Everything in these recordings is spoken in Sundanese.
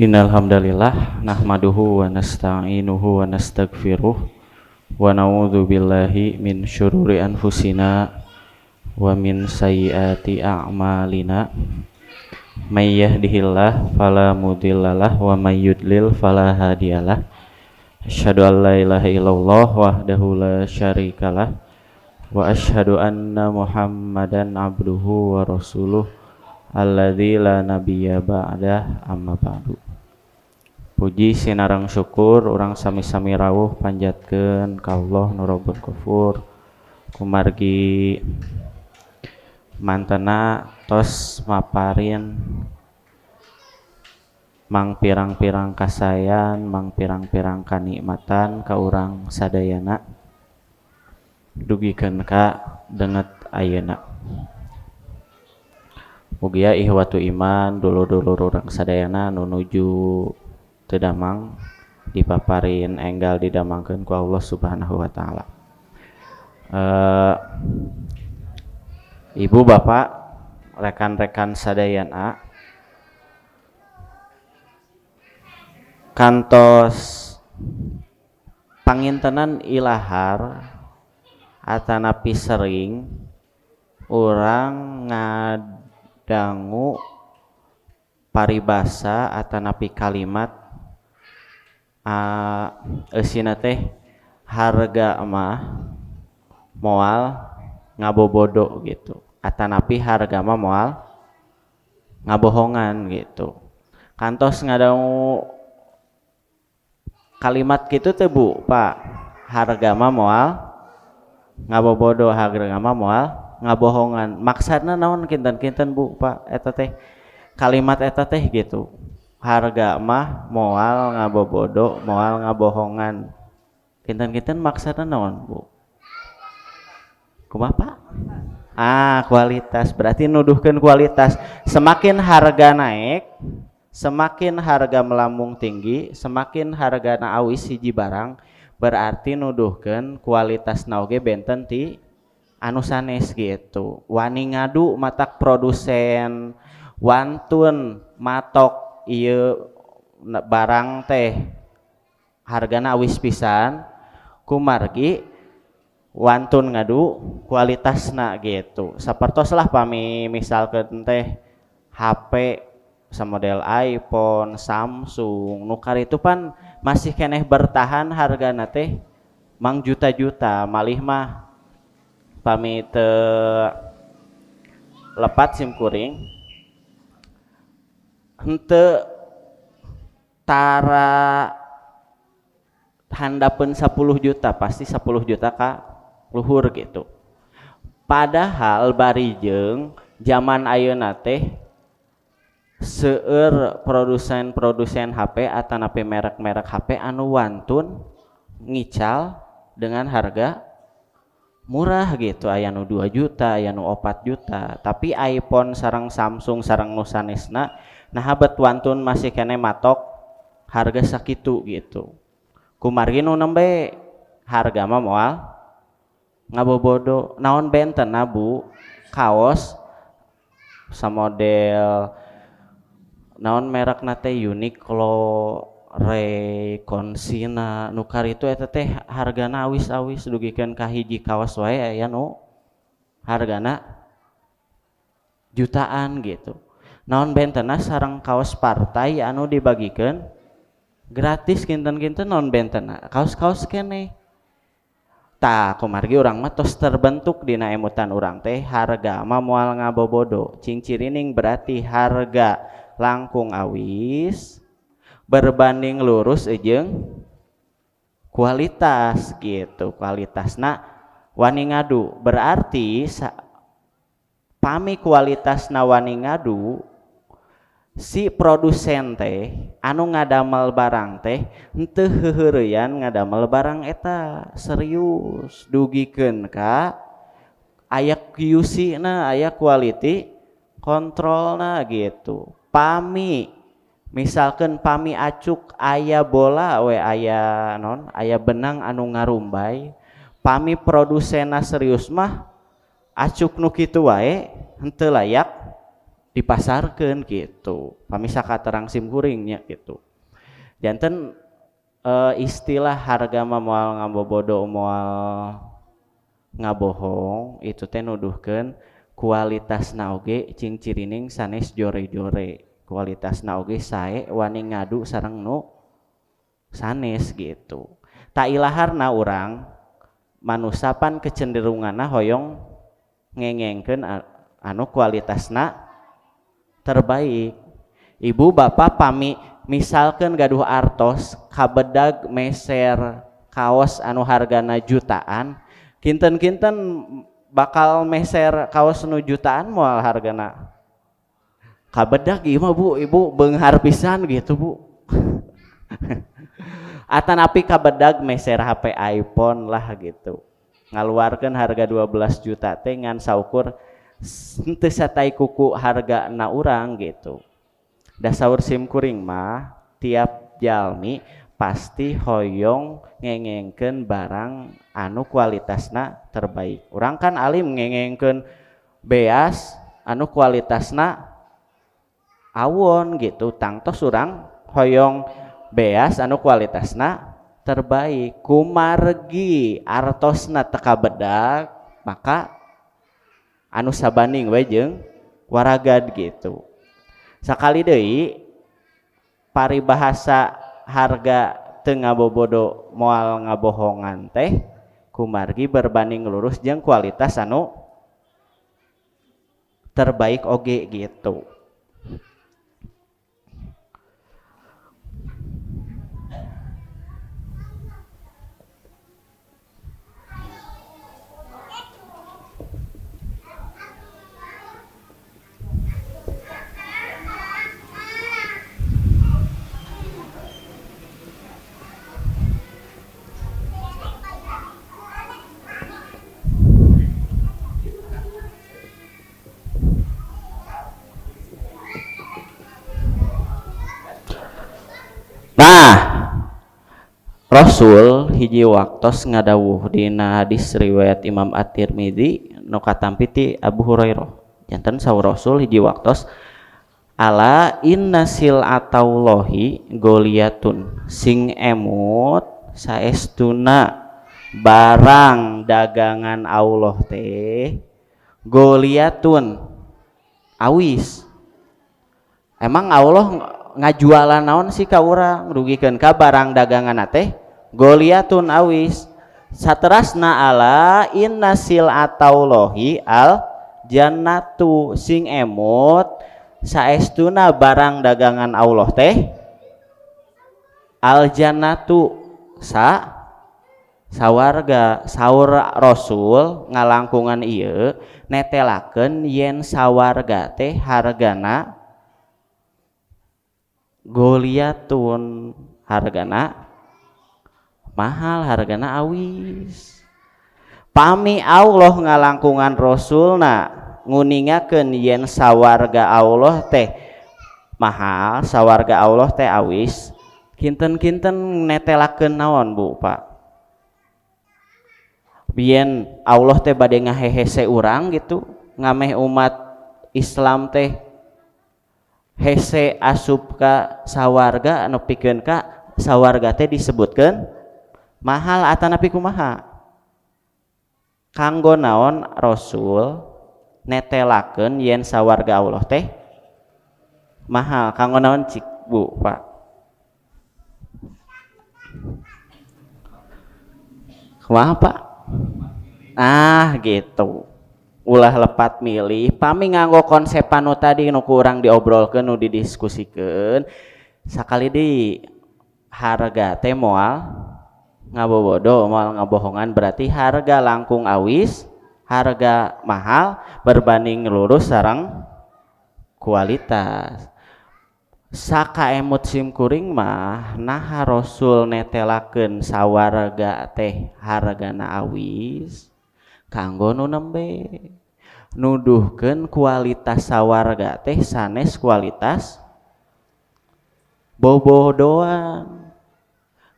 Innal hamdalillah nahmaduhu wa nasta'inuhu wa nastaghfiruh wa na'udzu billahi min syururi anfusina wa min sayyiati a'malina. May yahdihillah fala mudhillalah wa may yudlil fala hadiyalah. Asyhadu an la ilaha illallah wahdahu la syarikalah wa asyhadu anna Muhammadan abduhu wa rasuluh alladzi la nabiyya ba'dah, amma ba'du. Puji sinareng syukur urang sami-sami rawuh panjatkeun ka Allah nu Rabbul Ghafur, kumargi mantena tos maparin mangpirang-pirang kasayan, mangpirang-pirang kanikmatan ka urang sadayana dugikeun ka danget ayeuna. Mugia ihwatu iman, dulur-dulur urang sadayana nu nuju teu damang dipaparin enggal didamangkeun ku Allah Subhanahu wa taala. Ibu bapak, rekan-rekan sadayana, kantos pangintenan ilahar atanapi sering urang ngadangu paribasa atanapi kalimat eusina teh harga mah moal ngabobodo gitu, atanapi harga mah moal ngabohongan gitu. Kantos ngadangu kalimat gitu teh, Bu, Pak? Harga mah moal ngabobodo, harga mah moal ngabohongan. Maksudna naon kinten-kinten, Bu, Pak, eta teh, kalimat eta teh gitu? Harga mah moal ngabobodo, moal ngabohongan, kinten-kinten maksudna naon, Bu? Kumaha, Pak? Ah, kualitas. Berarti nuduhkeun kualitas. Semakin harga naik, semakin harga melambung tinggi, semakin harga na awis hiji barang, berarti nuduhkeun kualitas oge benten ti anu sanes gitu. Wani ngadu matak produsen wantun matok ieu barang teh hargana awis pisan, kumargi wantun ngadu kualitasna gitu. Sapertos lah pami misalkeun teh HP model iPhone, Samsung, nu itu pan masih keneh bertahan hargana teh mang juta-juta. Malih mah pami teu lepat sim kuring henteu tara handapeun 10 juta, pasti 10 juta ka luhur gitu. Padahal bari jeung zaman ayeuna teh seueur produsen-produsen HP atanapi merek-merek HP anu wantun ngical dengan harga murah gitu. Aya nu 2 juta, aya nu 4 juta, tapi iPhone sareng Samsung sareng nu sanesna nah bet wantun masih keneh matok harga sakitu gitu, kumargi nu nembe harga mah moal ngabobodo. Naon bentena, Bu? Kaos samodel naon merekna teh, Uniqlo, Ray, Consina, nu karitu eta teh hargana awis-awis, dugikeun ka hiji kaos wae aya nu hargana jutaan gitu. Naon bentena sareng kaos partai anu dibagikeun gratis? Kinten-kinten naon bentena? Kaos-kaos keneh. Tah, kumargi urang mah tos terbentuk dina emutan urang teh harga mah moal ngabobodo, cingcirining berarti harga langkung awis berbanding lurus jeung kualitas gitu. Kualitasna wani ngadu, berarti pami kualitasna wani ngadu, si produsen teh anu ngadamel barang teh henteu heuheureyan ngadamel barang eta, serius dugikeun ka aya QC na, aya quality kontrolna gitu. Pami misalkan pami acuk aya bola we, aya non, aya benang anu ngarumbay, pami produsena serius mah acuk nu kitu wae henteu layak. Dipasarkeun gitu. Pami sakaterang sim kuring nya gitu. Janten istilah harga mah moal ngabobodo, moal ngabohong, itu teh nuduhkeun kualitasna oge cing cirining sanes jore-jore, kualitasna oge sae, wani ngadu sareng nu sanes gitu. Tak ilaharna urang manusa pan kecenderunganna hoyong ngengengkeun anu kualitasna terbaik. Ibu bapak pami misalkan gaduh artos kabedag meser kaos anu hargana jutaan, kinten-kinten bakal meser kaos nu jutaan moal hargana? Kabedag ieu mah, Bu, ibu beunghar pisan gitu, Bu. Atanapi kabedag meser HP iPhone lah gitu, ngaluarkeun harga 12 juta teh ngan saukur henteu satai kuku harga na urang gitu. Da saur sim kuring mah tiap jalmi pasti hoyong ngengengkeun barang anu kualitasna terbaik. Urang kan alim ngengengkeun beas anu kualitasna awon gitu, tangtos urang hoyong beas anu kualitasna terbaik. Kumargi artosna teu kabedag, maka anu sabanding we jeung waragad gitu. Sakali deui, paribahasa harga teu ngabobodo moal ngabohongan teh kumargi berbanding lurus jeung kualitas anu terbaik oge gitu. Nah, Rasul hiji waktos ngadawuh dina hadis riwayat Imam At-Tirmidzi nu katampi ti Abu Hurairah. Janten saur Rasul hiji waktos, ala inna sil'atallahi goliatun, sing emut saestuna barang dagangan Allah teh goliatun, awis. Emang Allah ngajualan naon sih ka urang rugikeun ka barang dagangan teh goliatun, awis? Saterasna, ala inna sil'atallahi al jannatu, sing emut saestuna barang dagangan Allah teh al jannatu, sawarga. Saur Rasul ngalangkungan ieu netelakeun yen sawarga teh hargana goliatun, hargana mahal, hargana awis. Pami Allah ngalangkungan Rasulna nguningakeun yen sawarga Allah teh mahal, sawarga Allah teh awis, kinten-kinten netelakeun naon, Bu, Pak? Yen Allah teh bade ngahehese urang gitu, ngameh umat Islam teh hese asup ka sawarga, anu pikeun ka sawarga teh disebutkeun mahal atanapi kumaha? Kanggo naon Rasul netelakeun yen sawarga Allah teh mahal? Kanggo naon cik, Bu, Pak? Kumaha, Pak? Ah, gitu, ulah lepat milih. Pami nganggo konsep anu tadi nu kurang diobrolkeun, nu didiskusikeun, sakali di harga teh moal ngabobodo moal ngabohongan, berarti harga langkung awis, harga mahal berbanding lurus sareng kualitas. Sakaemut sim kuring mah, naha Rasul netelakeun sawarga teh hargana awis? Kanggo nu nembe nuduhkeun kualitas sawarga teh sanes kualitas bobodoan,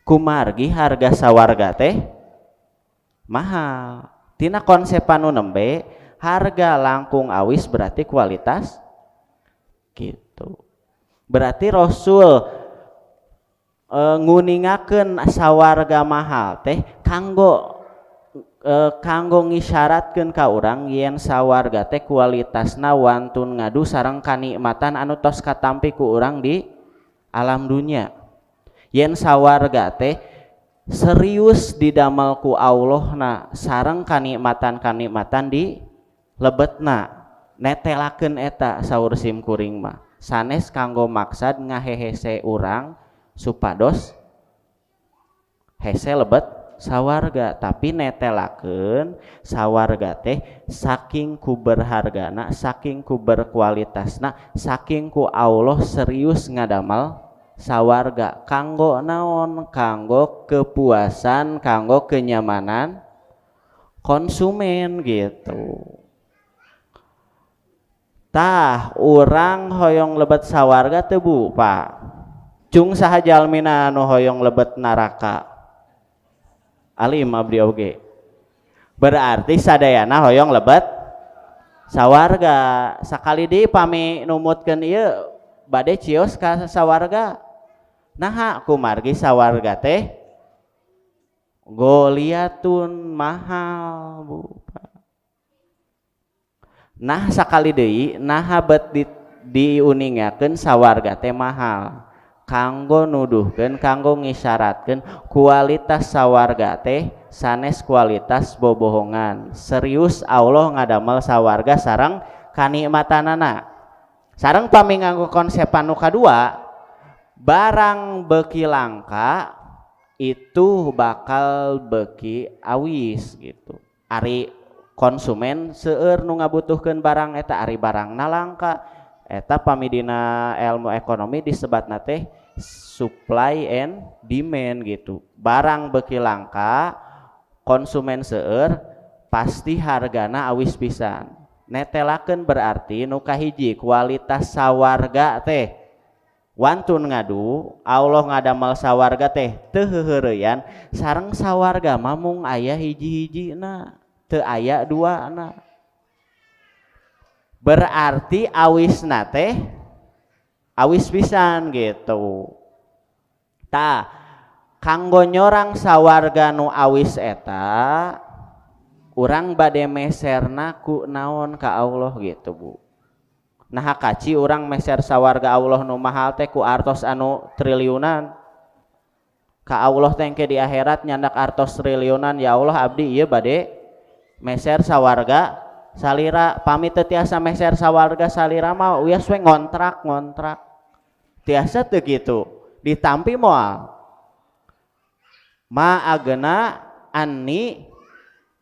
kumargi harga sawarga teh mahal. Tina konsep anu nembe, harga langkung awis berarti kualitas. Gitu. Berarti Rasul nguningakeun sawarga mahal teh kanggo ngisyaratkeun ka urang yen sawarga teh kualitasna wantun ngadu sareng kanikmatan anu tos katampi ku urang di alam dunia. Yen sawarga teh serius didamel ku Allah na sareng kanikmatan-kanikmatan di lebetna. Netelakeun eta saur sim kuring mah sanes kanggo maksad ngahehese urang supados hese lebet sawarga, tapi netelakeun sawarga teh saking ku berhargana, saking ku berkualitasna, saking ku Allah serius ngadamal sawarga kanggo naon? Kanggo kepuasan, kanggo kenyamanan konsumen gitu. Tah, urang hoyong lebet sawarga teu, Bu, Pak? Cung saha jalmina anu hoyong lebet neraka? Alim abdi oge. Berarti sadayana hoyong lebet sawarga. Sakali deui, pami numutkeun ieu bade cios ka sawarga. Naha? Kumargi sawarga teh gholiyatun, mahal, Bu. Nah, sakali deui, naha bet diuningakeun sawarga teh mahal? Kanggo nuduhkeun, kanggo ngisyaratkeun kualitas sawarga teh sanes kualitas bobohongan, serius Allah ngadamel sawarga sareng kanikmatanana. Sareng pami nganggo konsep anu kadua, barang beuki langka itu bakal beuki awis gitu. Ari konsumen seueur nu ngabutuhkeun barang eta, ari barangna langka. Eta pami dina ilmu ekonomi disebatna teh supply and demand gitu. Barang beuki langka, konsumen seueur, pasti hargana awis pisan. Netelakeun berarti nu kahiji, kualitas sawarga teh wantun ngadu, Allah ngadamel sawarga teh teu heuheureyan, sareng sawarga mah mung aya hiji-hijina, teu aya duana. Berarti awisna teh awis pisan gitu. Tah, kanggo nyorang sawarga nu awis eta, urang bade meserna ku naon ka Allah gitu, Bu? Nah, kaci urang meser sawarga Allah nu mahal teh ku artos anu triliunan. Ka Allah teh engke di akhirat nyandak artos triliunan, "Ya Allah, abdi ieu bade meser sawarga salira." Pami teu tiasa meser sawarga salira mah wios we ngontrak ngontrak. Tiasa teu kitu? Ditampi moal? Ma aghna anni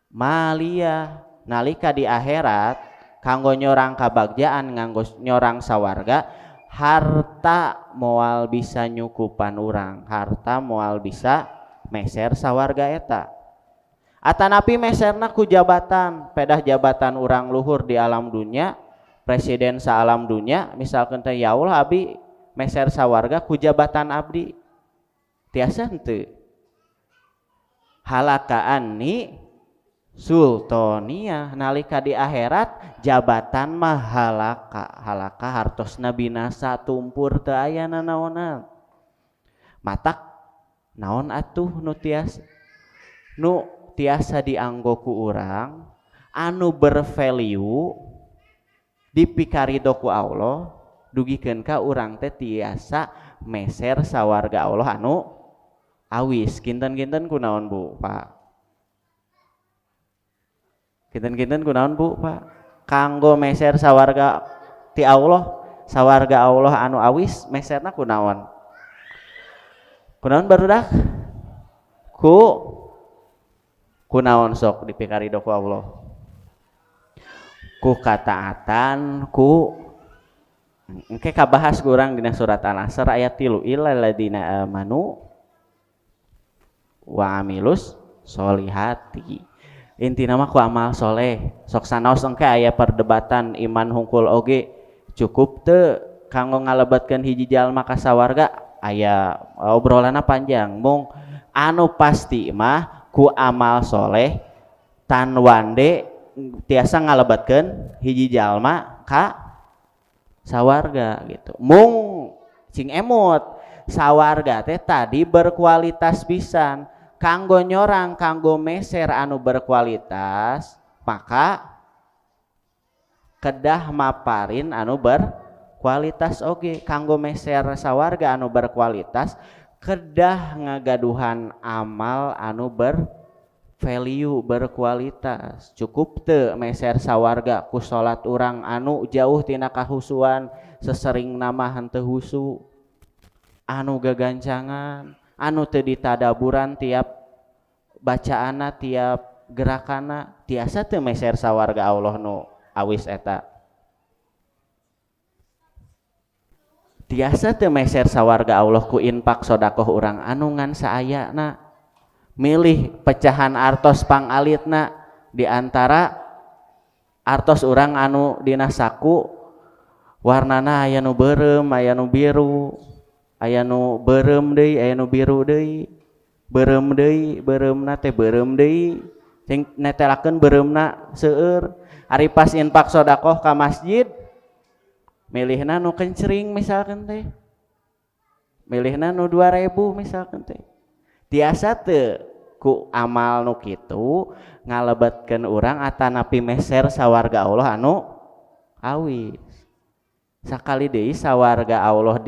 maliyah. Nalika di akhirat kanggo nyorang kabagjaan, nganggo nyorang sawarga, harta moal bisa nyukupan urang, harta moal bisa meser sawarga eta. Atanapi meserna ku jabatan, pedah jabatan urang luhur di alam dunia, presiden sa alam dunia misalkan teh, "Ya Allah, abdi meser sawarga ku jabatan abdi." Tiasa henteu? Halaka anni sultaniyah. Nalika di akhirat jabatan mah halaka, halaka hartosna binasa, tumpur, teu aya nanaonan. Matak naon atuh nu tiasa dianggo ku urang anu bervalue dipikarido ku Allah dugikeun ka urang teh tiasa meser sawarga Allah anu awis? Kinten-kinten kunaon, Bu, Pak? Kinten-kinten kunaon, Bu, Pak, kanggo meser sawarga ti Allah, sawarga Allah anu awis, meserna kunaon? Kunaon, barudak? Ku kunaon sok dipikarido ku Allah? Ku kataatan. Ku engke kabahas kurang dina surat Al-Asr ayat 3, illal ladina amanu wa amilus solihati. Intina mah ku amal soleh. Sok sanaos engke aya perdebatan, iman hungkul oge cukup teu kanggo ngalebetkeun hiji jalma ka sawarga, aya obrolanna panjang. Mung anu pasti mah ku amal soleh tan wande tiasa ngalebetkeun hiji jalma ka Sawarga gitu. Mung cing emut sawarga teh tadi berkualitas pisan. Kanggo nyorang, kanggo meser anu berkualitas, maka kedah maparin anu berkualitas oge. Kanggo meser sawarga anu berkualitas, kedah ngagaduhan amal anu bervalue, berkualitas. Cukup teu meser sawarga ku salat urang anu jauh tina kahusuan, sesering nama henteu husu, anu gagancangan, anu teu ditadaburan tiap bacaanna, tiap gerakanna? Tiasa teu meser sawarga Allah nu awis eta? Tiasa teu meser sawarga Allah ku infak sodakoh urang anu ngan saayana, milih pecahan artos pangalitna di antara artos urang anu dina saku, warnana aya nu beureum, aya nu biru, aya nu beureum deui, aya nu biru deui, beureum deui, beureumna teh beureum deui, sing netelakeun beureumna seueur. Ari pas infak sodakoh ka masjid milihna nu kencring misalkan teh, milihna nu 2000 misalkan teh. Tiasa teu ku amal nu kitu ngalebetkeun urang atanapi meser sawarga Allah anu awis? Sakali deui, sawarga Allah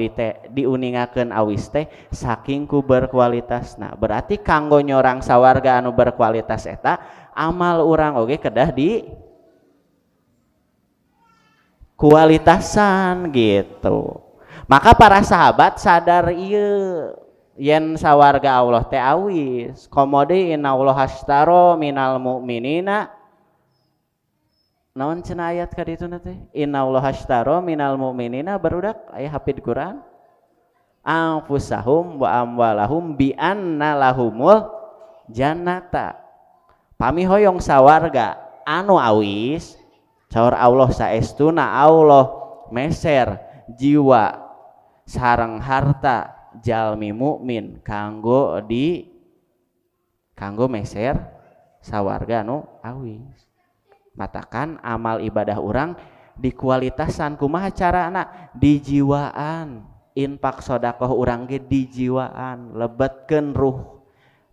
diuningakeun awis teh saking ku berkualitasna. Berarti kanggo nyorang sawarga anu berkualitas eta, amal urang oge kedah di kualitasan gitu. Maka para sahabat sadar ieu, yen sawarga Allah teh awis. Komo deui innallaha ashtara minal mu'minina, naon cenah ayat ka dituna teh? Innallaha ashtara minal mu'minina, barudak aya hafid Quran, anfusahum wa amwalahum bi anna lahumul jannata. Pami hoyong sawarga anu awis, saur Allah saestuna Allah meser jiwa sareng harta jalmi mukmin kanggo meser sawarga anu awis. Matakan amal ibadah urang dikualitasan. Kumaha carana? Dijiwaan. Infak sodakoh urang ge dijiwaan, lebetkeun ruh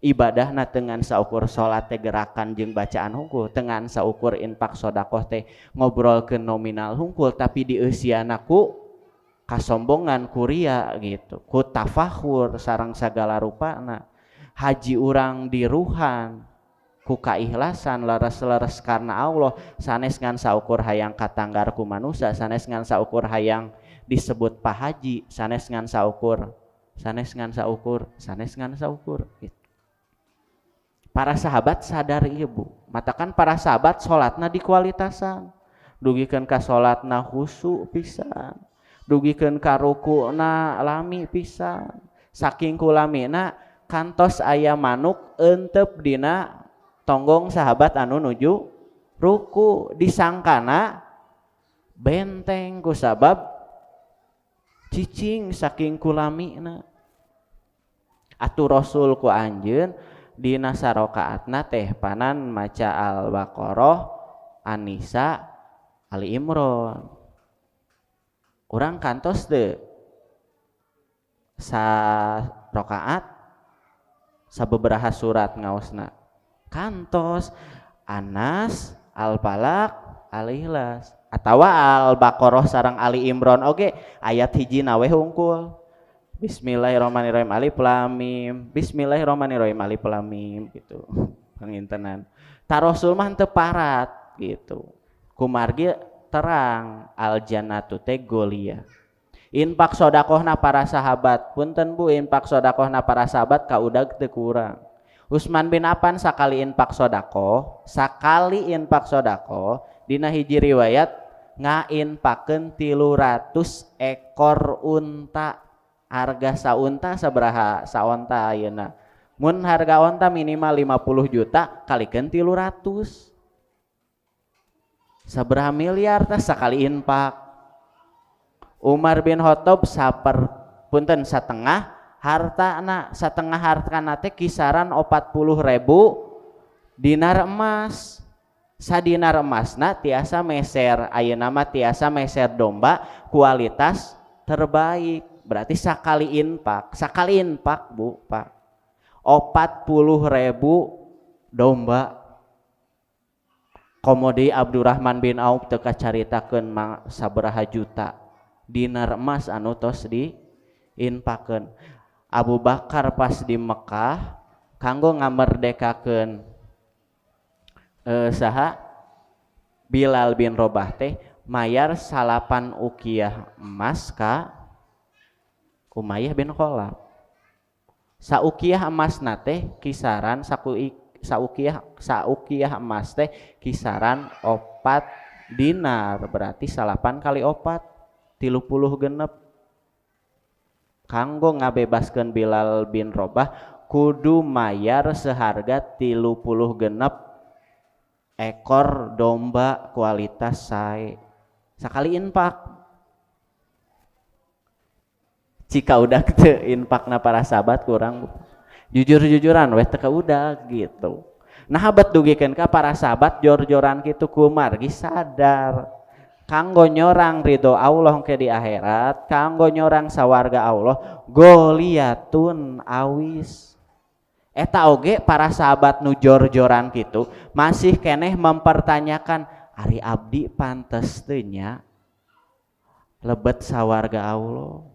ibadahna dengan saukur salat teh gerakan jeung bacaan hungkul, dengan saukur infak sodakoh teh ngobrolkeun nominal hungkul, tapi dieusiana ku kasombongan, ku ria gitu, ku tafakhur sareng sagala rupana. Haji urang diruhan ku kaikhlasan, leres-leres karena Allah, sanes ngan saukur hayang katanggar ku manusia, sanes ngan saukur hayang disebut Pak Haji, sanes ngan saukur, sanes ngan saukur, sanes ngan saukur gitu. Para sahabat sadar ieu, Bu. Matakan para sahabat salatna dikualitasan, dugikeun ka salatna khusyuk pisan, dugikeun ka rukuna lami pisan. Saking ku lamina kantos aya manuk entep dina tonggong sahabat anu nuju ruku, disangkana benteng ku sabab cicing saking ku lamina. Atuh Rasul ku anjeun dina sarakaatna teh panan maca Al-Baqarah, An-Nisa, Ali Imran. Urang kantos teu sarakaat sababaraha surat ngaosna? Kantos An-Nas, Al-Falaq, Al-Ikhlas, atawa Al-Baqarah sareng Ali Imran oge ayat hiji we hungkul. Bismillahirrahmanirrahim, alif lam mim, bismillahirrahmanirrahim, alif lam mim gitu pangintenan. Ta Rasul mah teu parat gitu, kumargi terang al jannatu teh golia. Infak sodakohna para sahabat, punten Bu, infak sodakohna para sahabat kaudag teu kurang. Utsman bin Affan sakali infak sodakoh, sakali infak sodakoh, dina hiji riwayat ngainfakeun 300 ekor unta. Harga saunta sabaraha saonta ayeuna? Mun harga onta minimal 50 juta, kalikeun 300, sabaraha miliar tah sakali infak? Umar bin Khattab saper, punten, setengah hartana. Setengah hartana teh kisaran 40.000 dinar emas. Sadinar emasna tiasa meser, ayeuna mah tiasa meser domba kualitas terbaik. Berarti sakali infak Bu, Pak, 40.000 domba. Komo deui Abdurrahman bin Auf teu kacaritakeun sabaraha juta dinar emas anu tos diinfakeun. Abu Bakar pas di Mekah kanggo ngamerdekakeun saha, Bilal bin Robah teh mayar 9 ukiyah emas ka Umayyah bin Khalaf. Saukiyah emas teh kisaran saku saukiyah, saukiyah emas teh kisaran 4 dinar, berarti 9 kali 4 36. Kanggo ngabebaskeun Bilal bin Robah kudu mayar seharga 36 ekor domba kualitas sae sakali infak. Jika udah teu infakna para sahabat kurang, jujur-jujuran weh, teu udah gitu. Nah, habat dugikeun ka para sahabat jor-joran kitu kumargi sadar kanggo nyorang ridho Allah ke di akhirat, kanggo nyorang sawarga Allah gholiyatun awis. Eta oge para sahabat nu jor-joran gitu masih keneh mempertanyakan, ari abdi pantes teu nya lebet sawarga Allah?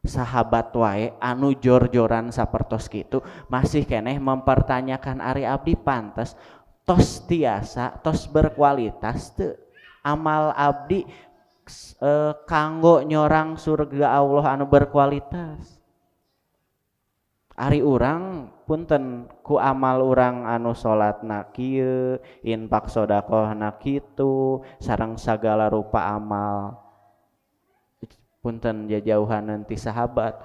Sahabat wae anu jor-joran sapertos kitu masih keneh mempertanyakan, ari abdi pantes, tos tiasa, tos berkualitas teu amal abdi kanggo nyorang surga Allah anu berkualitas? Ari urang, punten, ku amal urang anu salatna kieu, infak sedekahna kitu, sareng sagala rupa amal, punten, jajauhan ti sahabat,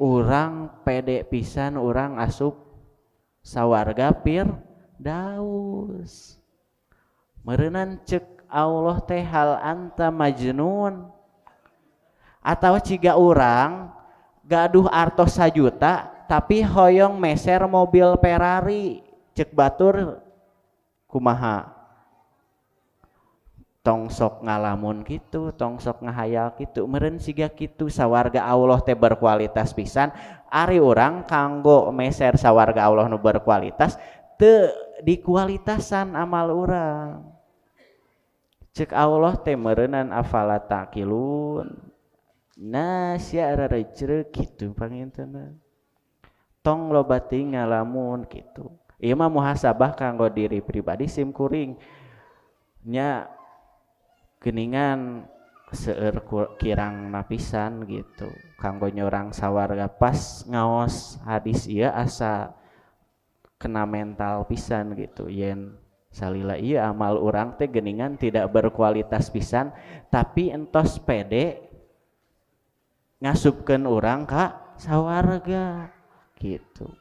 urang pede pisan urang asup sawarga firdaus. Meureunan cek Allah teh, hal anta majnun? Atau ciga urang gaduh artos 1 juta tapi hoyong meser mobil Ferrari, cek batur kumaha? Tong sok ngalamun gitu, tong sok ngahayal gitu. Meren siga kitu, sawarga Allah teh berkualitas pisan, ari urang kanggo meser sawarga Allah nu berkualitas teu dikualitasan amal urang. Cek Allah teh meureunan, afala taqilun? Nah, sia rarejrek gitu panginten, tong loba ngalamun gitu. Ieu mah muhasabah kanggo diri pribadi sim kuring nya, geuningan seueur kirang napisan gitu kanggo nyorang sawarga. Pas ngaos hadis ieu asa kena mental pisan gitu, yen salila ieu amal urang teh geuningan tidak berkualitas pisan, tapi entos pede ngasupkeun urang ka sawarga gitu.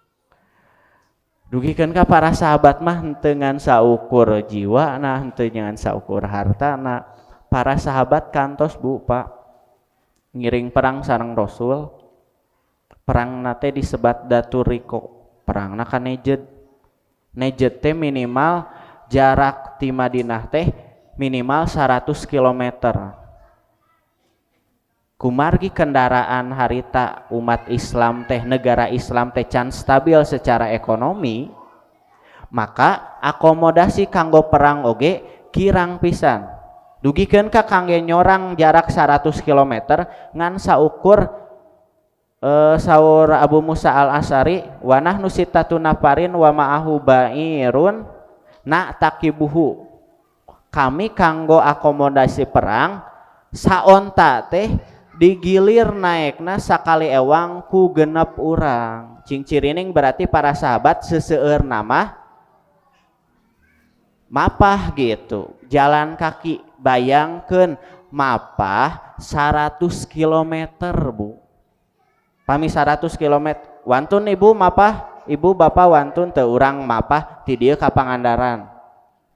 Dugikeun ka para sahabat mah henteu ngan saukur jiwa, nah, henteu ngan saukur harta. Nah, para sahabat kantos, Bu, Pak, ngiring perang sareng Rasul. Perang nate disebat Dzatur Riqa, perangna ka Nejd. Nejd teh minimal jarak ti Madinah teh minimal 100 km. Kumargi kendaraan harita umat Islam teh, negara Islam teh can stabil secara ekonomi, maka akomodasi kanggo perang oge kirang pisan. Dugikeun ka kangge nyorang jarak 100 km ngan saukur saur Abu Musa Al Asy'ari, wa nahnu sittatu nafarin wa ma'ahu ba'irun na'taqibuhu. Kami kanggo akomodasi perang saonta teh digilir naekna sakali ewang ku 6 urang. Cingcirining, berarti para sahabat seseueur nama mapah gitu, jalan kaki. Bayangkeun mapah 100 km, Bu. Pami 100 km wantun ibu mapah, ibu bapak wantun teu urang mapah ti dieu ka Pangandaran?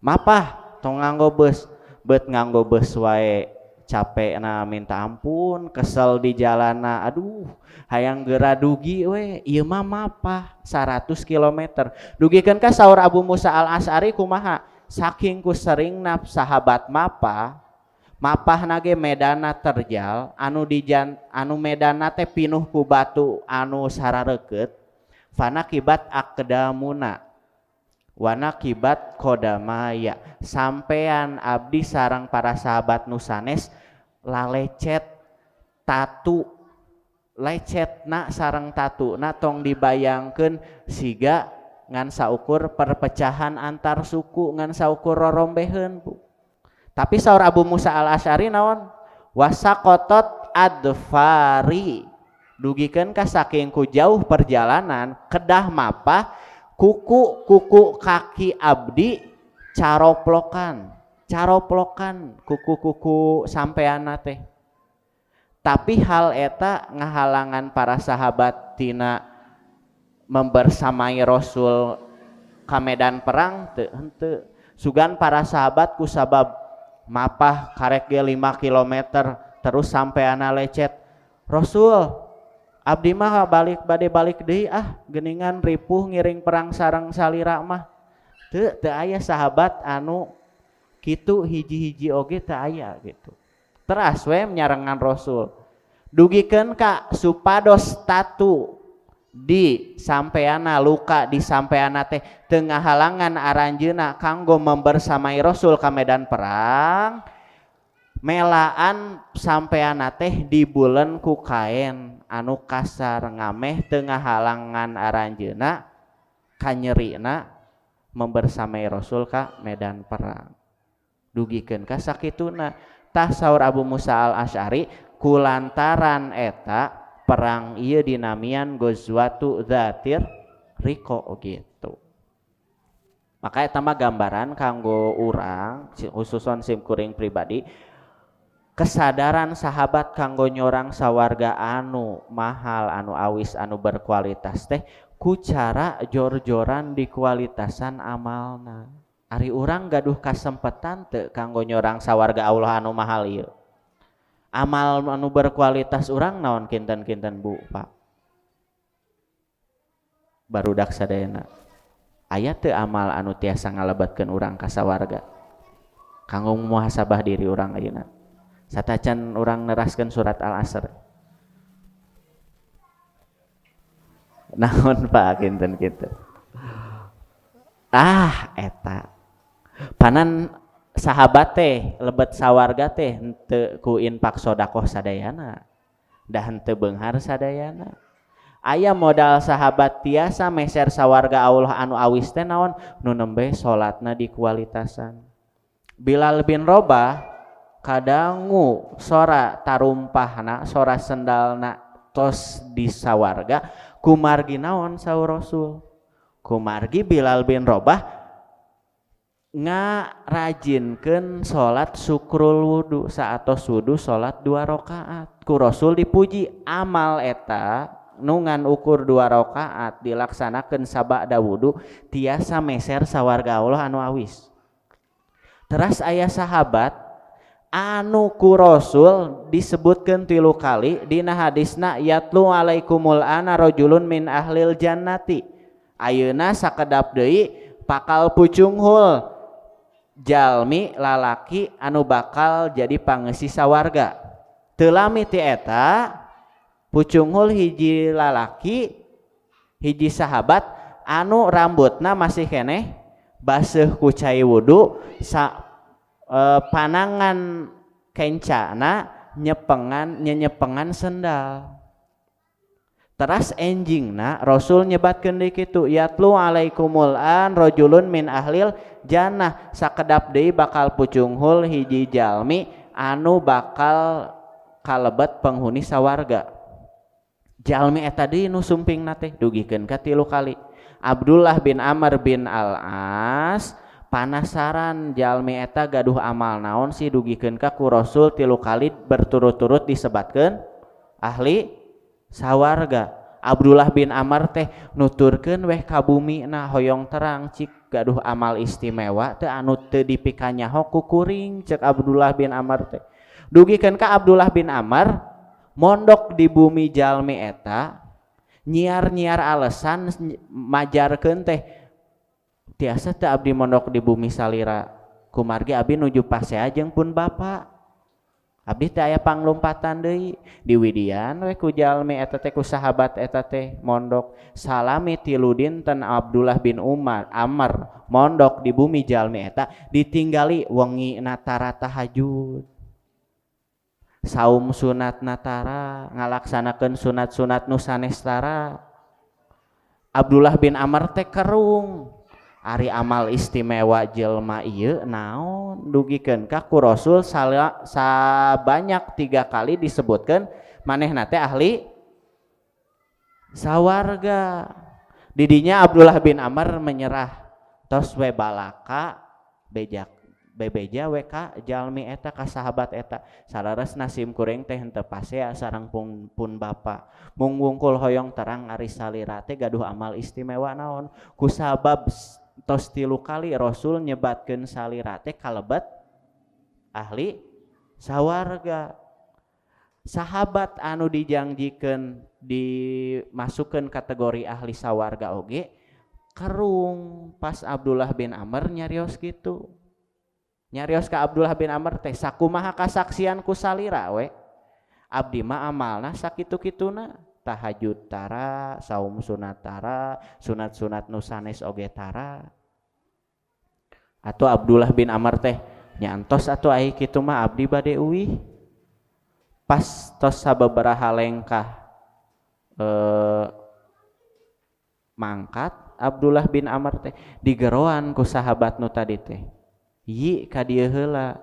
Mapah, tong nganggo bus, bet nganggo bus wae capek na minta ampun, kesel di jalana, aduh, hayang gera dugi we. Ieu mah mapah 100 km. Dugikeun ka saur Abu Musa Al Asy'ari kumaha? Saking ku seringna sahabat mapah, mapah nage medana terjal anu dijan anu medana teh pinuh ku batu anu sarareukeut, fanakibat aqdamuna wana kibat kodamaya, sampean abdi sareng para sahabat nu sanes lalecet tatu, lecetna sareng tatuna tong dibayangkeun siga ngan saukur perpecahan antar suku, ngan saukur rorombeheun, Bu. Tapi saur Abu Musa Al-Asy'ari naon? Wasaqotot adfari, dugikeun ka saking ku jauh perjalanan kedah mapah, kuku kuku kaki abdi caroplokan, caroplokan kuku-kuku sampeanna teh. Tapi hal eta ngahalangan para sahabat tina membersamai Rasul ka medan perang? Teu, henteu. Sugan para sahabat kusabab mapah karek ge 5 km terus sampeanna lecet, "Rasul, abdi mah balik, bade balik deui ah, geuningan ripuh ngiring perang sareng salira mah." Teu, teu aya sahabat anu kitu, hiji-hiji oge teu aya gitu. Teras we nyarengan Rasul dugikeun ka supados tatu di sampeana, luka di sampeana teh teu ngahalangan aranjeuna kanggo membersamai Rasul ka medan perang. Melaan sampeana teh dibulen ku kaen anu kasar ngameh teu ngahalangan aranjeuna kanyerina membersamai Rasul ka medan perang, dugikeun ka sakituna. Tah, saur Abu Musa Al-Asy'ari, kulantaran eta perang ieu dinamian Ghazwatu Dzatir Riqa gitu. Maka eta mah gambaran kanggo urang, khususon sim kuring pribadi, kesadaran sahabat kanggo nyorang sawarga anu mahal, anu awis, anu berkualitas teh ku cara jor-joran di kualitasan amalna. Ari urang gaduh kasempetan teu kanggo nyorang sawarga Allah anu mahal ieu? Amal anu berkualitas urang naon kinten-kinten, Bu, Pak? Barudak sadayana, aya teu amal anu tiasa ngalebatkeun urang ka sawarga? Kanggo muhasabah diri urang ayeuna satacan urang neraskeun surat Al-Asr. Naon, Pak, kinten-kinten? Ah, eta panan sahabat teh lebet sawarga teh henteu ku infak sodakoh sadayana, dah henteu beunghar sadayana. Aya modal sahabat tiasa meser sawarga Allah anu awis teh naon? Nu nembe salatna di kualitasan. Bilal bin Rabah kadangu sora tarumpahna, sora sendalna tos di sawarga. Kumargi naon saur Rasul? Kumargi Bilal bin Rabah ngarajinkeun salat syukrul wudu, saatos wudu salat 2 rakaat. Ku Rasul dipuji amal eta nu ngan ukur 2 rakaat dilaksanakeun sabada wudu tiasa meser sawarga Allah anu awis. Teras aya sahabat anu ku Rasul disebutkeun 3 kali dina hadisna, yatlu alaikumul ana rajulun min ahlil jannati. Ayeuna sakedap deui pakal pucunghul jalmi lalaki anu bakal jadi pangeusi sawarga. Teu lami ti eta pucunghul hiji lalaki, hiji sahabat anu rambutna masih keneh baseuh ku cai wudu, panangan kencana nyepengan, nyenyepengan sendal. Teras enjingna Rasul nyebatkeun deui kitu, yatlu alaikumul an rajulun min ahlil jannah, sakedap deui bakal pucunghul hiji jalmi anu bakal kalebet penghuni sawarga. Jalmi eta deui nu sumpingna teh dugikeun ka 3 kali. Abdullah bin Amr bin Al-As panasaran jalmi eta gaduh amal naon sih dugikeun ka ku Rasul 3 kali berturut-turut disebatkeun ahli sawarga. Abdullah bin Amr teh nuturkeun weh ka bumina, hoyong terang cik gaduh amal istimewa teh anu teu dipikanyaho ku kuring, cek Abdullah bin Amr teh. Dugikeun ka Abdullah bin Amr mondok di bumi jalmi eta, nyiar-nyiar alasan majarkeun teh Tiasa teu abdi mondok di bumi salira, kumargi abdi nuju pasea jeung pun bapa. Abdi teh aya panglumpatan deui di Widian we ku jalmi eta teh, ku sahabat eta teh mondok salami 3 dinten. Abdullah bin Umar Amr mondok di bumi jalmi eta, ditinggali wengi tara tahajud, saum sunat tara, ngalaksanakeun sunat-sunat nu sanes tara. Abdullah bin Amr teh kerung, ari amal istimewa jelma ieu naon dugikeun ka ku Rasul sabanyak 3 kali disebutkeun manehna teh ahli sawarga. Didinya Abdullah bin Amr menyerah, tos we balaka bejak bebeja we ka jalmi eta, ka sahabat eta, "Saleresna sim kuring teh henteu pasea sareng pun bapa, mung wungkul hoyong terang ari salira teh gaduh amal istimewa naon, kusabab tos 3 kali Rasul nyebatkeun salira teh kalebet ahli sawarga." Sahabat anu dijangjikeun dimasukkeun kategori ahli sawarga oge kerung pas Abdullah bin Amr nyarios kitu. Nyarios ka Abdullah bin Amr teh, "Sakumaha kasaksian ku salira we? Abdi mah amalna sakitu-kituna, tahajud tara, saum sunat tara, sunat-sunat nu sanes oge tara." Atau Abdullah bin Amr teh nyantos, "Atuh ai kitu mah abdi bade uih." Pas tos sababaraha lengkah mangkat Abdullah bin Amr teh digeroan ku sahabat nu tadi teh, "Yi, ka dieu heula.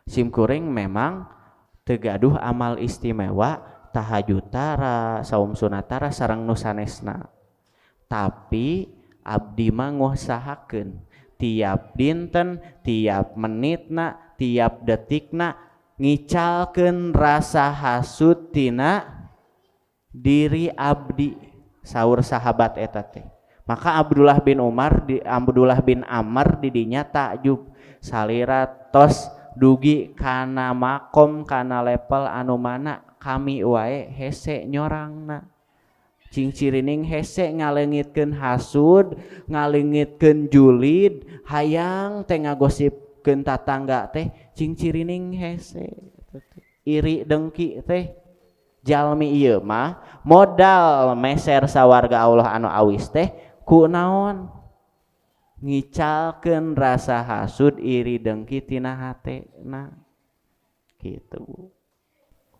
Sim kuring memang teu gaduh amal istimewa, tahajud tara, saum sunat tara sareng nu sanesna, tapi abdi mah ngusahakeun tiap dinten, tiap menitna, tiap detikna ngicalkeun rasa hasud tina diri abdi," saur sahabat eta teh. Maka Abdullah bin Umar di Abdullah bin Amr didinya takjub, salira tos dugi kana makom, kana level anu mana kami wae hese nyorangna, cingcirining hese ngalengitkeun hasud, ngalengitkeun julid, hayang teh ngagosipkeun tatangga teh cingcirining hese, iri dengki teh. Jalmi ieu mah modal meser sawarga Allah anu awis teh ku naon? Ngicalkeun rasa hasud, iri dengki tina hatena gitu.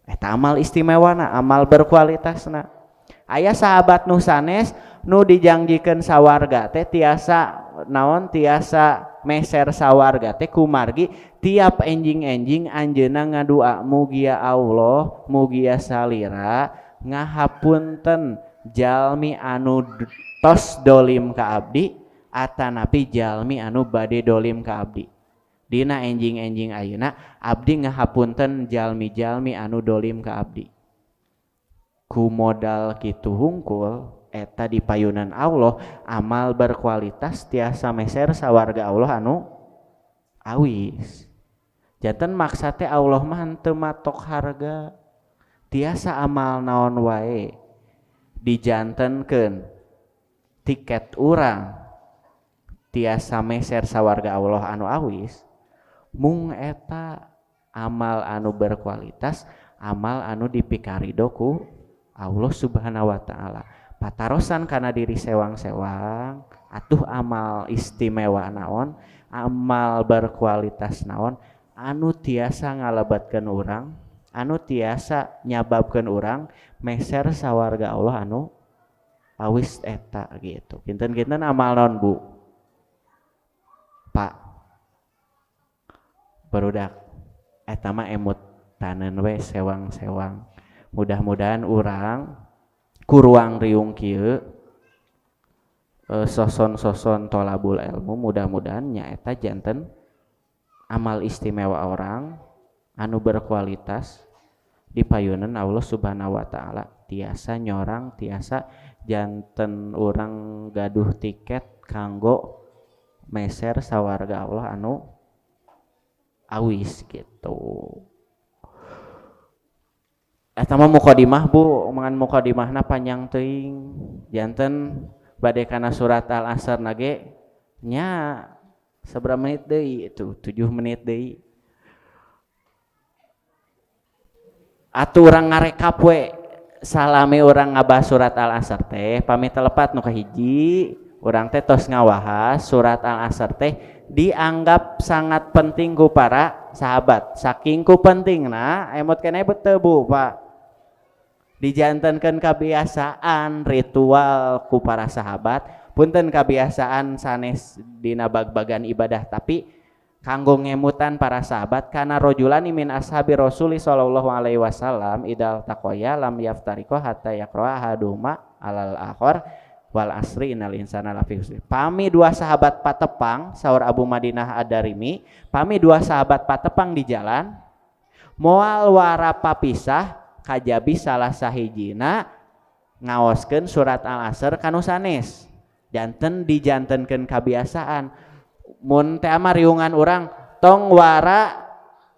Eta amal istimewana, amal berkualitasna. Aya sahabat nu sanes nu dijangjikeun sawarga teh tiasa naon, tiasa meser sawarga teh kumargi tiap enjing-enjing anjeunna ngadua, "Mugia Allah, mugia salira ngahapunten jalmi anu tos dolim ka abdi atanapi jalmi anu bade dolim ka abdi. Dina enjing-enjing ayeuna abdi ngahapunten jalmi-jalmi anu dolim ka abdi." Ku modal kitu hungkul eta di payunan Allah amal berkualitas tiasa meser sawarga Allah anu awis. Janten maksa teh Allah mah henteu matok harga, tiasa amal naon wae dijantenkeun tiket urang tiasa meser sawarga Allah anu awis, mung eta amal anu berkualitas, amal anu dipikarido ku Allah Subhanahu wa taala. Patarosan kana diri sewang-sewang atuh, amal istimewa naon, amal berkualitas naon anu tiasa ngalebatkeun urang, anu tiasa nyababkeun urang meser sawarga Allah anu awis eta gitu. Kinten-kinten amal naon, Bu, Pak, barudak? Eta mah emut tanen we sewang-sewang. Mudah-mudahan urang ku ruang riung kieu soson-soson tolabul ilmu, mudah-mudahan nyaeta janten amal istimewa orang anu berkualitas di payunan Allah Subhanahu wa taala, tiasa nyorang, tiasa janten urang gaduh tiket kanggo meser sawarga Allah anu awis gitu. Eta mah mukadimah, Bu, ngan mukadimahna panjang teuing. Janten bade kana surat Al-Asr nage. Nya sabaraha menit deui itu? 7 menit deui. Atuh urang ngarekap we salami urang ngabahas surat Al-Asr teh pami telepat nu kahiji urang teh tos ngawahas surat Al-Asr teh dianggap sangat penting ku para sahabat. Saking ku pentingna emot keneh teu Bu Pak. Dijantenkeun kebiasaan ritual ku para sahabat. Punten kebiasaan sanes dina bag-bagan ibadah tapi kanggo ngemutan para sahabat kana rajulani min ashabi Rasuli sallallahu alaihi wasallam idal taqaya lam yaftariqo hatta yaqra ahaduhuma alal akhar wal asri innal insana lafi khusr. Pami dua sahabat patepang saur Abu Madinah Ad-Darimi, pami dua sahabat patepang di jalan moal wara papisah kajabi salah sahijina ngaoskeun surat Al-Asr kanu sanes. Janten dijantenkeun kabiasaan mun teh ama riungan urang tong wara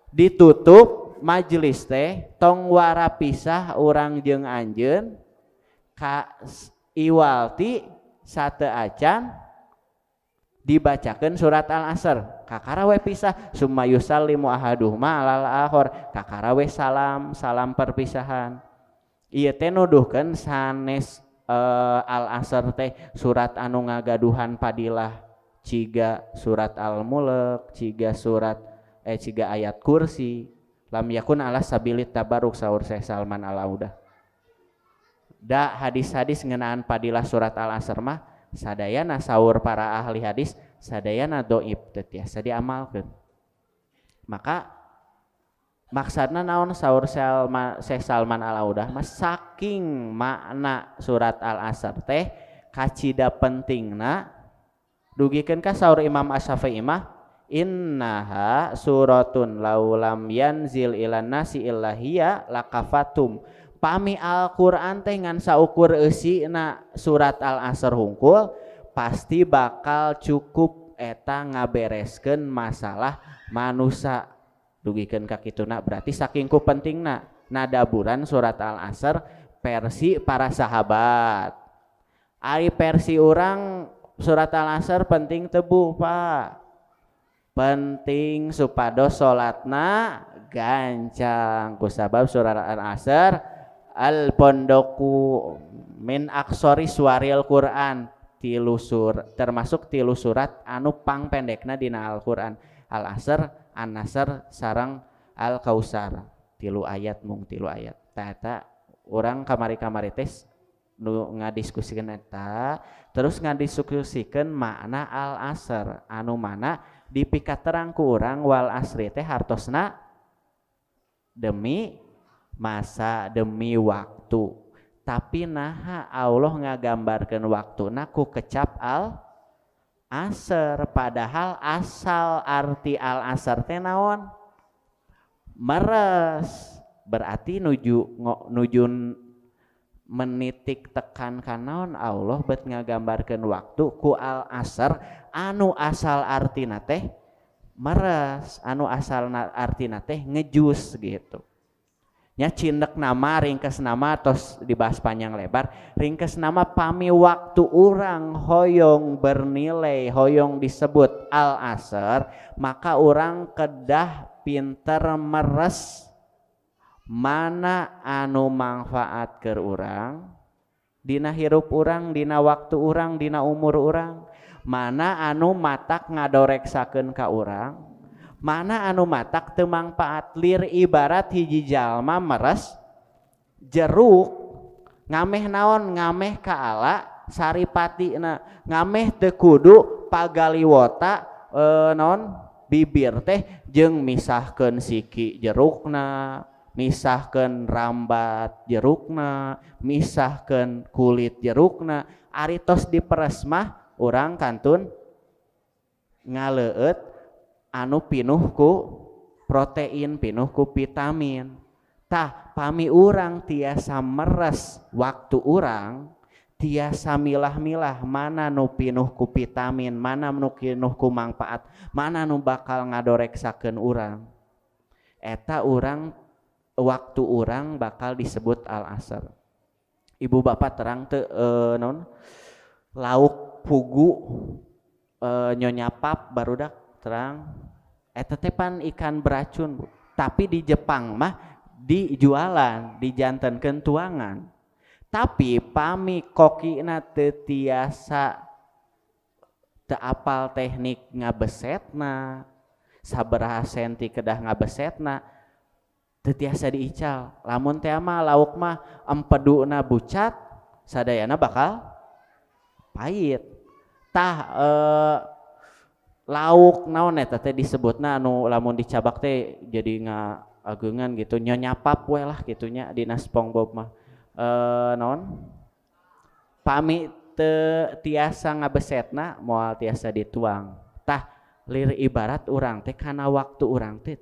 ditutup majelis teh tong wara pisah urang jeung anjeun ka iwalti sate acan dibacakeun surat Al-Asr kakara we pisah summa yusallimu ahaduhuma alal akhar kakara we salam salam perpisahan. Ieu teh nuduhkeun sanes Al-Asr teh surat anu ngagaduhan padilah ciga surat Al-Mulk ciga surat ciga ayat kursi lam yakun ala sabilit tabaruk saur Syekh Salman Al-Audah. Da hadis-hadis ngeunaan padilah surat Al-Asr mah sadayana saur para ahli hadis sadayana dhaif teu tiasa diamalkeun. Maka maksudna naon saur Syekh Salman Al-Audah mah saking makna surat Al-Asr teh kacida pentingna dugikeun ka saur Imam Asy-Syafi'i mah innaha suratun laulam yanzil ilan nasi illa hiya lakafatum. Pami Al-Qur'an teh ngan saukur eusina surat Al-Asr hungkul pasti bakal cukup eta ngabereskeun masalah manusia. Dugikeun ka kituna berarti saking ku pentingna nadaburan surat Al-Asr versi para sahabat. Ari versi urang surat Al-Asr penting teu Bu Pak? Penting supados salatna gancang kusabab surat Al-Asr al pondoku min aksori suaril Quran tilu sur termasuk tilu surat anu pang pendekna dina Al-Quran. Al-Asr, An-Nasr sareng Al-Kausar tilu ayat mung tilu ayat. Tah urang kamari-kamari teh nu ngadiskusikeun eta terus ngadiskusikeun makna Al-Asr anu mana dipikaterang ku urang wal asri teh hartosna demi masa demi waktu. Tapi naha Allah ngagambarkeun waktuna ku kecap al asr padahal asal arti al asr teh naon? Meres. Berarti nuju menitik tekan kanaon Allah bet ngagambarkeun waktu ku al asr anu asal artina teh meres, anu asal artina teh ngejus gitu. Nya cindek nama ringkes nama tos dibahas panjang lebar ringkes nama pami waktu urang hoyong bernilai hoyong disebut al asr maka urang kedah pinter meres mana anu manfaat keur urang dina hirup urang dina waktu urang dina umur urang mana anu matak ngadoreksakeun ka urang mana anu matak teu mangpaat. Lir ibarat hiji jalma meres jeruk ngameh naon ngameh ka ala saripatina ngameh teu kudu pagaliwota naon bibir teh jeung misahkeun siki jerukna misahkeun rambat jerukna misahkeun kulit jerukna. Ari tos diperes mah urang kantun ngaleueut anu pinuh ku protein pinuh ku vitamin. Tah pami urang tiasa meres waktu urang tiasa milah-milah mana nu pinuh ku vitamin mana nu pinuh ku mangpaat mana nu bakal ngadoreksakeun urang eta urang waktu urang bakal disebut al-asr. Ibu bapak terang teu non lauk pugu Nyonya pap barudak terang eta teh pan ikan beracun, Bu. Tapi di Jepang mah dijualan, dijantenkeun tuangan. Tapi pami kokina teu tiasa, teu apal teknik ngabesetna, sabaraha senti kedah ngabesetna, teu tiasa diical. Lamun teh mah lauk mah empeduna bucat, sadayana bakal pahit. Tah, lauk naon eta teh disebutna anu lamun dicabak teh jadi ngaageungan gitu, nyonya pap we lah kitu nya dina SpongeBob mah. Naon? Pami teu tiasa ngabesetna moal tiasa dituang. Tah, lir ibarat urang teh kana waktu urang teh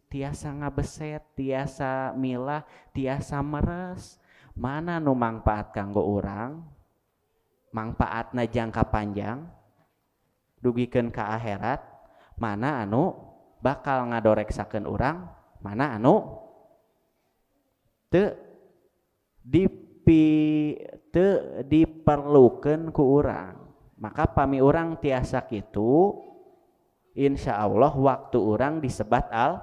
tiasa ngabeset, tiasa milah, tiasa meres. Mana nu mangpaat kanggo urang, mangpaatna jangka panjang dugikeun ka akhirat, mana anu bakal ngadoreksakeun urang, mana anu teu teu diperlukeun ku urang. Maka pami urang tiasa kitu, insya Allah waktu urang disebat al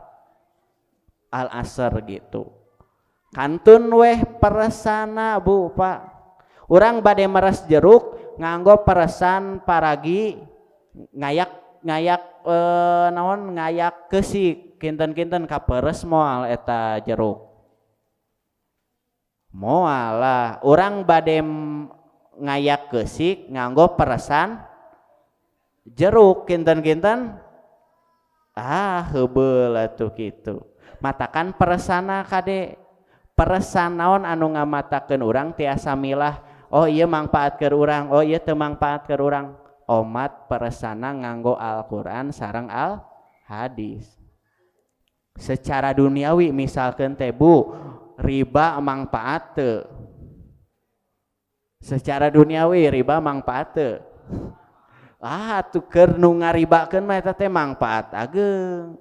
asr gitu. Kantun weh peresana, Bu, Pak. Urang bade meres jeruk nganggo peresan paragi ngayak ngayak, naon, ngayak keusik, kinten-kinten kaperes moal eta jeruk? Moal lah. Urang bade ngayak keusik nganggo peresan jeruk, kinten-kinten heubeul atuh kitu. Matakan peresana kade, peresan naon anu ngamatakeun urang tiasa milah, oh ieu mangpaat keur urang, oh ieu teu mangpaat keur urang. Omat peresana nganggo Al-Qur'an sareng al hadis. Secara duniawi misalkan teh, Bu, riba mangpaat teu? Secara duniawi riba mangpaat teu? Tuh keur nu ngaribakeun mah eta teh mangpaat ageung.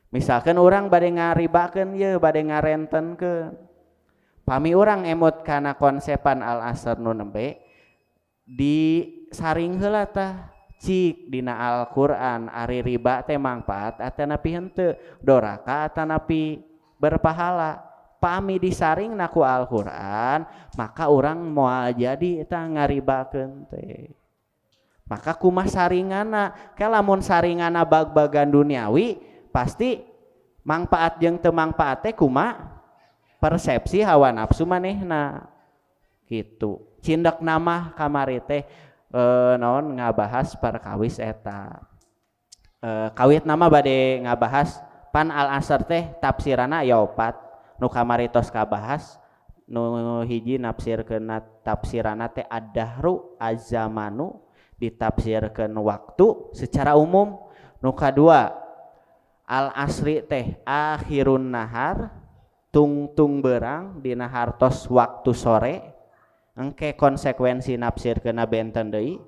Misalkan urang bade ngaribakeun ye, bade ngarentenkeun, pami urang emut kana konsepan al asr nu nembe disaring heula, tah cik dina Al-Qur'an ari riba teh mangpaat atanapi henteu, doraka atanapi berpahala. Pami disaring ku Al-Qur'an, maka urang moal jadi eta ngaribakeun teh. Maka kumaha saringana? Ke lamun saringana bag-bagan duniawi, pasti mangpaat jeung teu mangpaat teh kumaha persepsi hawa nafsu manehna gitu. Cindak nama kamari teh, naon, ngabahas perkawis eta. Kawit nama bade ngabahas pan al asr teh tafsirana aya opat nu kamari tos kabahas. Nu hiji nafsirkeun tafsirana teh ad-dahru az-zamanu, ditafsirkeun waktu secara umum. Nu kadua al asri teh akhirun nahar, tungtung berang dina hartos waktu sore, engke konsekuensi nafsirkeunna benten deui.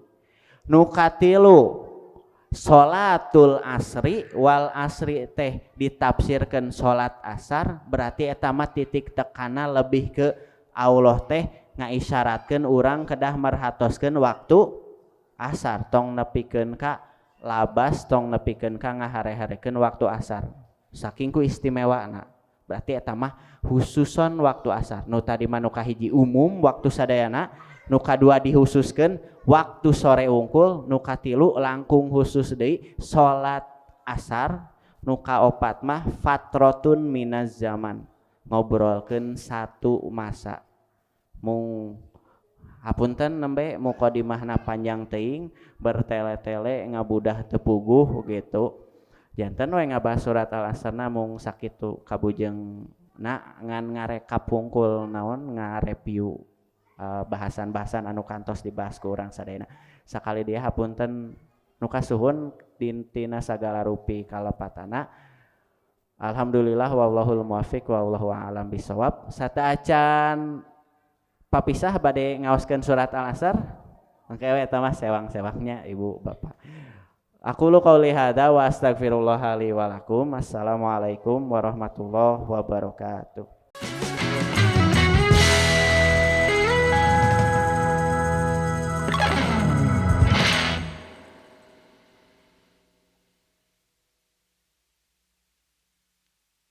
Nu katilu salatul asri, wal asri teh ditafsirkan salat asar, berarti eta mah titik tekana lebih ke Allah teh ngaisyaratkeun urang kedah merhatoskeun waktu asar, tong nepikeun ka labas, tong nepikeun ka ngahare-harekeun waktu asar saking ku istimewana. Berarti eta mah khususon waktu asar. Nu tadi mah nu kahiji umum waktu sadayana, nu kadua dihususkeun waktu sore ungkul, nu katilu langkung khusus deui salat asar, nu kaopat mah fatrotun minaz zaman, ngobrolkeun satu masa. Mung hapunten nembe mukadimahna panjang teuing, bertele-tele ngabudah teu puguh gitu. Janten we ngabahas surat Al-Asrna mung sakitu kabujengna, ngan ngarekap wungkul, naon, ngareview bahasan-bahasan anu kantos dibahas ku urang sadayana. Sakali dia hapunten nu kasuhun tina sagala rupi kalepatana. Alhamdulillah, wallahul muwaffiq, wallahu a'lam bisawab. Sateuacan papisah bade ngaoskeun surat Al-Asr. Engke we eta mah sewang-sewangnya, Ibu Bapak. Aqulu qouli hadza wa astaghfirullah li wa lakum. Assalamualaikum warahmatullahi wabarakatuh.